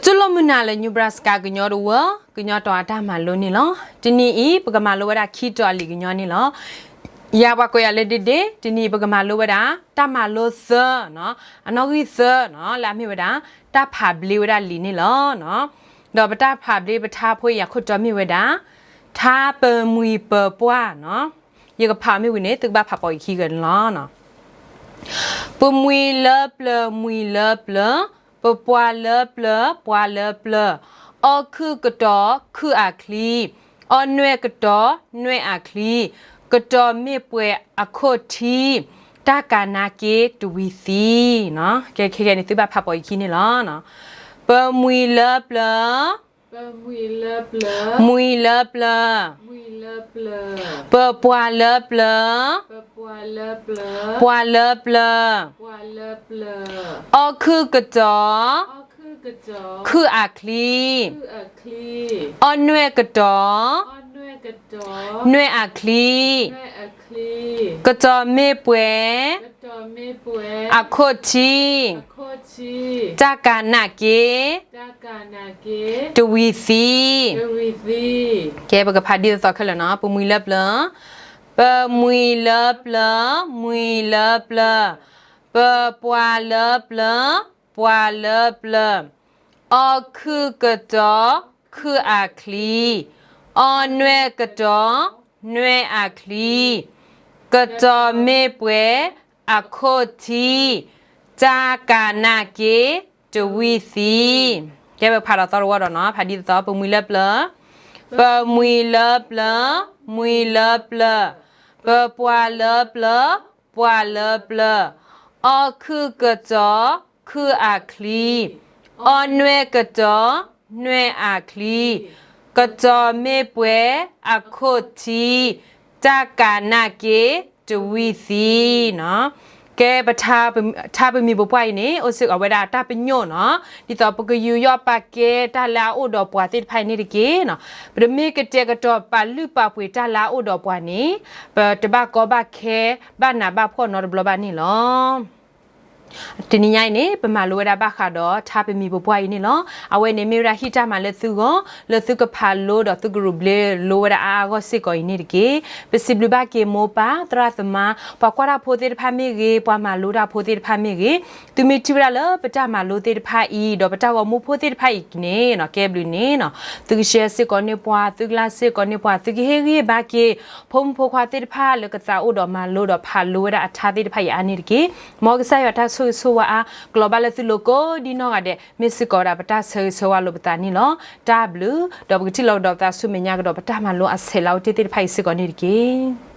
ဆိၣ်လိာ်မုၢ်နၤလၢ Nebraska ကညီတဝၢ ကညီတီၤအတၢ်မၤလိန့ၣ်လီၤ. တနံၤအံၤ ပကမၤလိဝဲဒၣ်ခံတီၤအလံာ်ကညီန့ၣ်လီၤ. ယၤပှၤကိးယၤလၢ ဒ့ဒ့, တနံၤအံၤပကမၤလိဝဲဒၣ် တၢ်မၤလိသၢ, အနီၣ်ဂံၢ်သၢ, လၢအမ့ၢ်ဝဲဒၣ် တၢ်ဖးဘျ့ဝဲဒၣ်လံာ်န့ၣ်လီၤ. ဒီးပတၢ်ဖးဘျ့ပထါဖိအံၤအခိၣ်တီမ့ၢ်ဝဲဒၣ် ထါပမှံၤပပှၢ်န့ၣ်, ယကဖးအီၤမ့ၢ်ဝံၤန့ၣ် သုကဘၣ်ဖးပိာ်ယခံဂၤန့ၣ်လီၤ. ပမှံၤလၢပျၢၤ မှံၤလၢပျၢၤ, ပပှၤလၢပျၢၤ ပှၤလၢပျၢၤ, အီခုၣ်ကတီၤ ခုၣ်အချံ, အီနွဲၣ်ကတီၤ နွဲၣ်အချံ, ကတီၤမ့ၢ်ပှဲၤအခိၣ်ထံ, တၢ်ကၤနါက့တဝံၤသံ. ကဲ ခဲကနံၣ်သုဘၣ်ဖးပိာ်ယခံန့ၣ်လီၤ. ပမှံၤလၢပျၢၤ, မှံၤလၢပျၢၤ, ပပှၤလၢပျၢၤ, ပှၤလၢပျၢၤ, အီခုၣ်ကတီၤ ခုၣ်အချံ, အီနွဲၣ်ကတီၤ နွဲၣ်အချံ, ကတီၤမ့ၢ်ပှဲၤ အခိၣ်ထံ, တၢ်ကၤနါက့ တဝံၤသံ. ကဲ ပကဖးဒ်သိးသိးခဲလၢာ်န့ၣ်, ပမှံၤလၢပျၢၤ, ပမှံၤလၢပျၢၤ, မှံၤလၢပျၢၤ, ပပှၤလၢပျၢၤ, ပှၤလၢပျၢၤ, အီခုၣ်ကတီၤ ခုၣ်အချံ, အီနွဲၣ်ကတီၤ နွဲၣ်အချံ, ကတီၤမ့ၢ်ပှဲၤ အခိၣ်ထံ, တၢ်ကၤနါက့ တဝံၤသံ. ကဲ ပဖးဒီးသီတဝီဒီးန့ၣ်, ဖးဒ်သိး ပမှံၤလၢပျၢၤ, ပမှံၤလၢပျၢၤ, မှံၤလၢပျၢၤ, ပပှၤလၢပျၢၤ, ပှၤလၢပျၢၤ, အီခုၣ်ကတီၤ ခုၣ်အချံ, အီနွဲၣ်ကတီၤ နွဲၣ်အချံ, ကတီၤမ့ၢ်ပှဲၤ အခိၣ်ထံ, တၢ်ကၤနါက့ တဝံၤသံ. ကဲ ပထါပမှံၤပပှၢ်အံၤန့ၣ် အိၣ်စ့ၢ်ကီးဝဲဒၣ်တၢ်ပညိၣ်န့ၣ်, ဒ်သိးပကယူးယီၣ်ပာ်ကဲတၢ်လၢအအိၣ်ဒီးပှၤသ့ၣ်တဖၣ်အံၤန့ၣ်တက့ၢ်. ပတမ့ၢ်ကတဲာ်ကတီၤပာ်လုၢ်ပာ်ပှ့ၤတၢ်လၢအအိၣ်ဒီးပှၤန့ၣ်, ပတဘၣ်ကီဘၣ်ခဲ ဘၣ်နးဘၣ်ဖှီၣ်နီတဘျီဘၣ်န့ၣ်လီၤ. တနံၤညါအံၤန့ၣ် ပမၤလိဝဲဒၣ်ဘၣ်ဃးဒီးထါပမှံၤပပှၢ်အံၤန့ၣ်လီၤ. အဝဲန့ၣ်မ့ၢ်ဝဲဒၣ်ဟံၣ်တၢ်မၤလၢသုဂီၢ် လၢသုကဖးလိဒီးသုကရူးဘျ့လိဝဲဒၣ်အါအါဂီၢ်စ့ၢ်ကီးအံၤန့ၣ်တက့ၢ်. ပစံးဘျုးဘၣ်က့ၤမိၢ်ပၢ်သရၣ်သမါ ပှၤကွၢ်တၢ်ဖိသ့ၣ်တဖၣ်မ့ၢ်ဂ့ၤ ပှၤမၤလိတၢ်ဖိသ့ၣ်တဖၣ်မ့ၢ်ဂ့ၤ, သုမ့ၢ်ထံၣ်ဝဲဒၣ်လၢပတၢ်မၤလိသ့ၣ်တဖၣ်အံၤ ဒီးပတၢ်ဂီၤမူဖိသ့ၣ်တဖၣ်အံၤန့ၣ် ကဲဘျုးန့ၣ် သုကshareစ့ၢ်ကီးန့ၢ်ပှၤ, သုကlikeစ့ၢ်ကီးန့ၢ်ပှၤ, သုကဟ့ၣ်ဂံၢ်ဘါက့ၤ ဖိမုၣ်ဖိခွါသ့ၣ်တဖၣ်လၢကသးအိၣ်ဒီးမၤလိဒီးဖးလိဝဲဒၣ်အထါသ့ၣ်တဖၣ်အံၤအါန့ၣ်တက့ၢ်. မ်ကစၢ်ယွၤတၢ်ဆိၣ်ဂ့ၤဆိၣ်ဝါအါ ကလီၤဘၣ်လၢသုလိၤကိးဒ်နီၢ်ဂၤဒဲး မ့ၢ်စ့ၢ်ကီးဝဲဒၣ်ပတၢ်ဆၢဂ့ၤဆၢဝါလိာ်ပသးန့ၣ်လီၤ. တၢ်ဘျုး, ဒီးပကထံၣ်လိာ်ကဒီးပသးဆူမဲာ်ညါကဒီးပတၢ်မၤလိအဆဲးလၢအအိၣ်တ့ၢ်သ့ၣ်တဖၣ်အံၤစ့ၢ်ကီးန့ၣ်တက့ၢ်.